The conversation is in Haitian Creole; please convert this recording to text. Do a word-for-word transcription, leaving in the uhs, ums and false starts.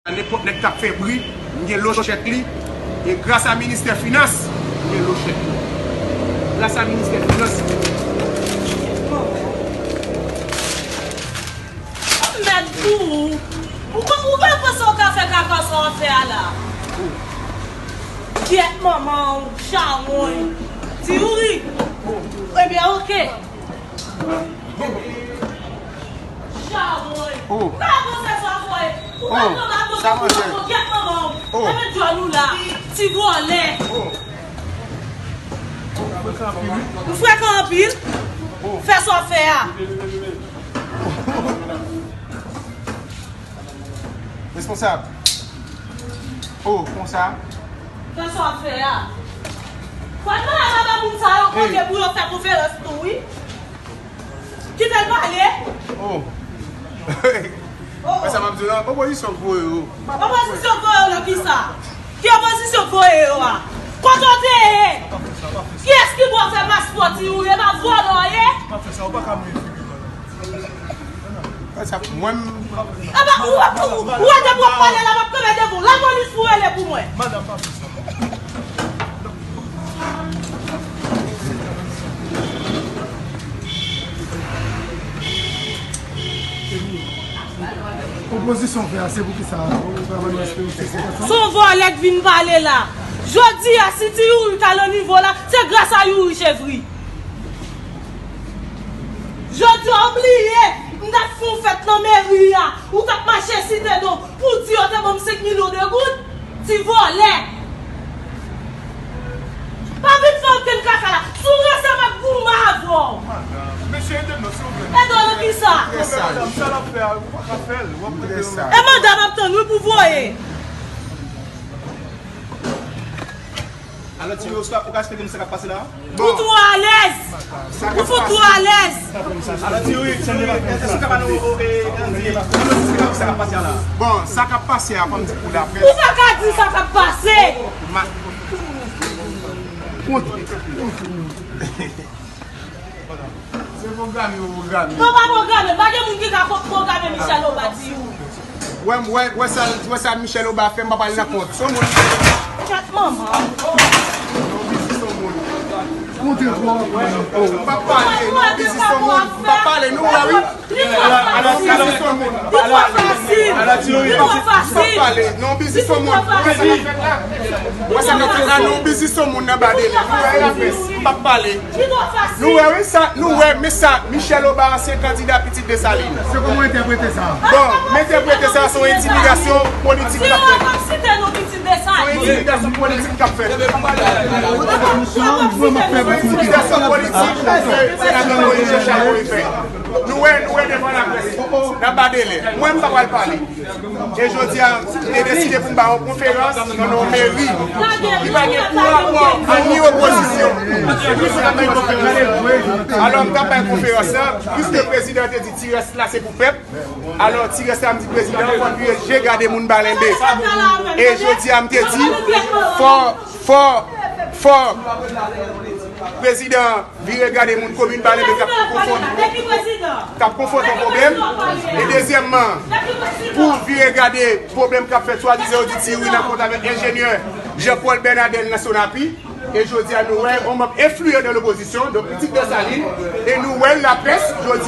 Nenpòt nèg k ap fè bri, m gen lochèt li. E gras a ministè finans, m gen lochèt li. Gras a ministè finans. Mèd pou ou. Ou pa, ou pa panse w ka fè kaka sa w ap fè a la? Gyèt manman w, chawony. Ti Youri. Ebyen, oke. Chawony. Oh. Ou pa panse sa w ap fè. Ou pa panse sa w ap fè. Gyèt manman w. Oh. Mèt djòl ou la. Ti vòlè. Oh. Ou frekan anpil. Fè sa w fè a. Responsab. Oh, konsa. Fè sa w fè a. Fò n pale a vagabon sa yo kote pou yo fè konferans tou, wi. Kite l pale. Oh. Oh. Wè sa m ap di w la, opozisyon k voye yo. Opozisyon k voye yo nan kisa? Ki opozisyon k voye yo a? Kote w te ye? Kiyès ki ba w fè paspò, Ti Youri? E pa vòlè w ye? Wè sa, mwen m- Aba, ou, ou, ou, ou wè depi w ap pale la, m ap kanpe devan w. Lapolis pou rele pou mwen. Opozisyon fè a, se pou ki sa? Ou pa ban nou eksplitasyon? Se yon vòlè k vin pale la. Jodi a, si Ti Youri ta nan nivo la, se gras a Youri Chevri. Jodi a, ou bliye, m t ap fè yon fèt nan meri a, ou t ap mache site non, pou di yo te ban m senk milyon de goud. Ti vòlè. Pa vin fè okenn kaka la. Si w ranse, m ap goumen avè w. Mesye, ede m non, silvouplè. Ede w nan kisa? Madanm, sa l ap fè a, ou pa ka fè l. W ap rete. E mandan m ap tann, wi, pou voye. Alò, Ti Youri, ou ka, ou ka eksplike m sa k ap pase la? Ou twò alèz. Ou fout twò alèz. Alò, Ti Youri, èske ou ka ba nou, e, e, e, sa k ap pase a la? Bon, sa k ap pase a, fò m di pou laprès. Ou pa ka di sa k ap pase. Ma- Kont- Se pwograme yo pwograme. Non, pa pwograme. Pa gen moun ki ka pwograme Michel Obadi. Wè, wè, wè sa, wè sa Michel Obadi fè, m pa pale nan kont. Se yon moun. Chat manman. Non, biznis yon moun. Kontre pou w. M pa pale, non, biznis yon moun. M pa pale, nou wè, wi. Li twò fasil. Li twò fasil. Li twò fasil. Li twò fasil. Wè sa k ap fèt la? Wè sa k ap fèt la? Non, biznis yon moun nan ba dele. Nou wè, lapres. M p ap pale. Li twò fasil. Nou wè, wi, sa, nou wè, men sa, Michel Obadi, ansyen kandida Pitit Desalin. Se kòman w entèprete sa? Bon, m entèprete sa, se yon entimidasyon politik k ap fèt. Ti Youri p ap site non Pitit Desalin. Se yon entimidasyon politik k ap fèt. Se yon entimidasyon politik ke senatè Moïse Jean Charles Moïse fè. Nou wè, nou wè devan laprès. N ap ba dele. Mwen, m pa pral pale. E jodi a, m te deside pou m ba yon konferans nan yon meri ki pa gen pou rapò ak ni opozisyon. Alò, m t ap bay konferans lan, piske prezidan te di ti rès la se pou pèp. Alò, ti rès la, m di prezidan, fò n vire je gade moun Balenbe. E jodi a, m te di, fò, fò, fò prezidan vire gade moun komin Balenbe k ap konfwonte, k ap konfwonte yon pwoblèm. E dezyèmman, pou vire gade pwoblèm k ap fèt, swadizan yo di Ti Youri nan kont avèk enjenyè Jean Paul Bernadel nan Sonapi. E jodi a, nou wè yon manm enfliyan de lopozisyon, donk Pitit Desalin, e nou wè l laprès, jodi a,